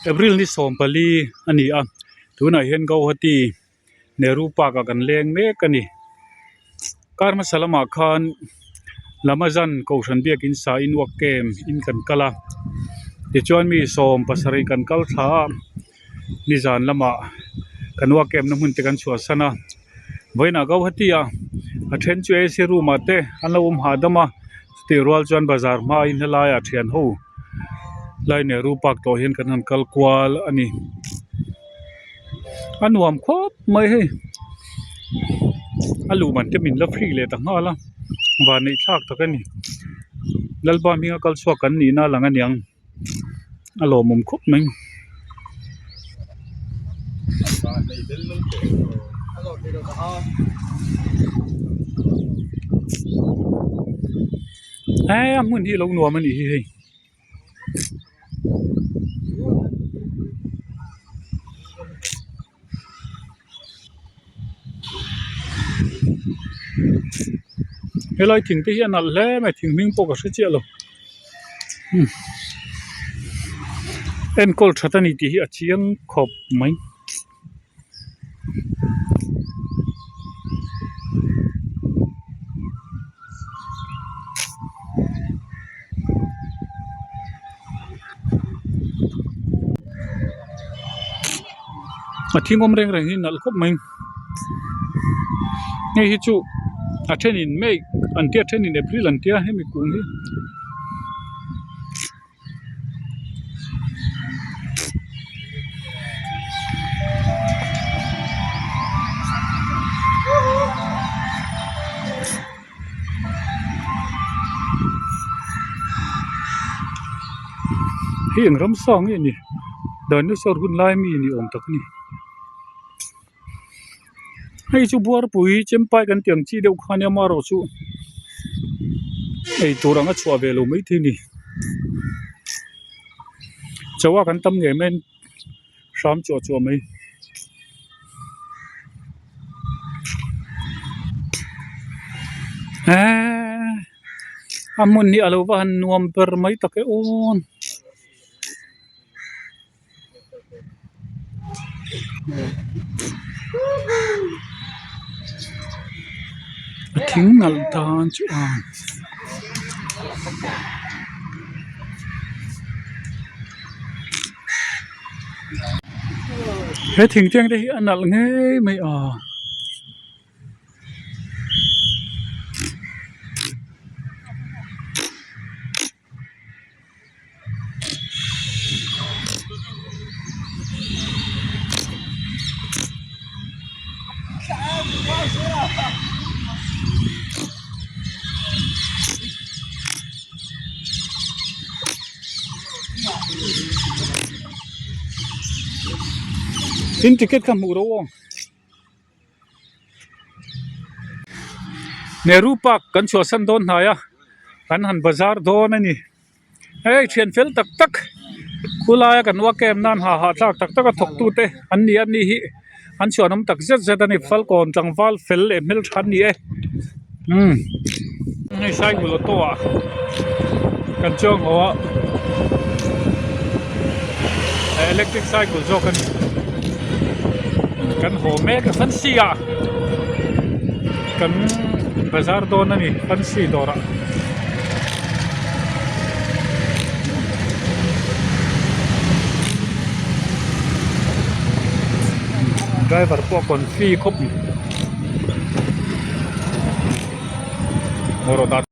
April ni 14 a ni a tunah hian Guwahati Nehru park ah kan leng mek a ni kar hmasa lamah khan Lamazan kohhran biakin sa in uak kem in kan kal a tichuan mi 17 kan kal thla a nizan lamah kan uak kem na hmun te kan chhuahsan a vawiinah Guwahati ah a then chu ac room ah te an lo awm hahdam a chutih rual chuan bazar hmain helaiah thian ho lai Nehru park tawh hian kan han kal kual a ni a nuam khawp mai hei a luh man te min la free leh ta nghal a van neih thlak tak a ni Lalpa hminga kal chhuak kan nihna a lang a niang a lawmawm khawp mai. He a hmun hi a lo nuam a nih hi hei. Helai thing te hi a nalh hle mai thing hming pawh ka hre chiah lo enkawl that a ni tih hi a chiang khawp mai. A thing awm reng reng hi nalh khawp mai hei hi chu a thenin may an tia a thenin april an tia hemi kung hi. Hei eng ramsa nge ni dinosaur hun lai mi ni awm tak a ni hei chu buarpui chempai kan tih ang chi deuh kha nia amaherawhchu eitur anga chhuah ve lo maithei a ni chawa kan tam ngei mai a. Hram chuah chuah mai. Eeee a hmun hi a lo va han nuam ber mai tak e aw. A thing nalh dan chu a. He thing teng te hi a nalh ngei mai a. Tin ticket kha hmuh ro aw. Nehru park kan chhuahsan dawn hnai a kan han bazar dawn a ni. Hei thian fel tak tak khulaia kan uak em nan ha hahthlak tak tak a thawk tute an ni a ni hi an chhuanawm tak zet zet a ni falkawn tlangval fel leh hmeltha an ni e umm hei cycle auto ah kan chuang haw a electric cycle zawk a ni kan haw mek a fancy ah kan bazar dawn a ni fancy dawrah. Driver pawh a confi khawp mai.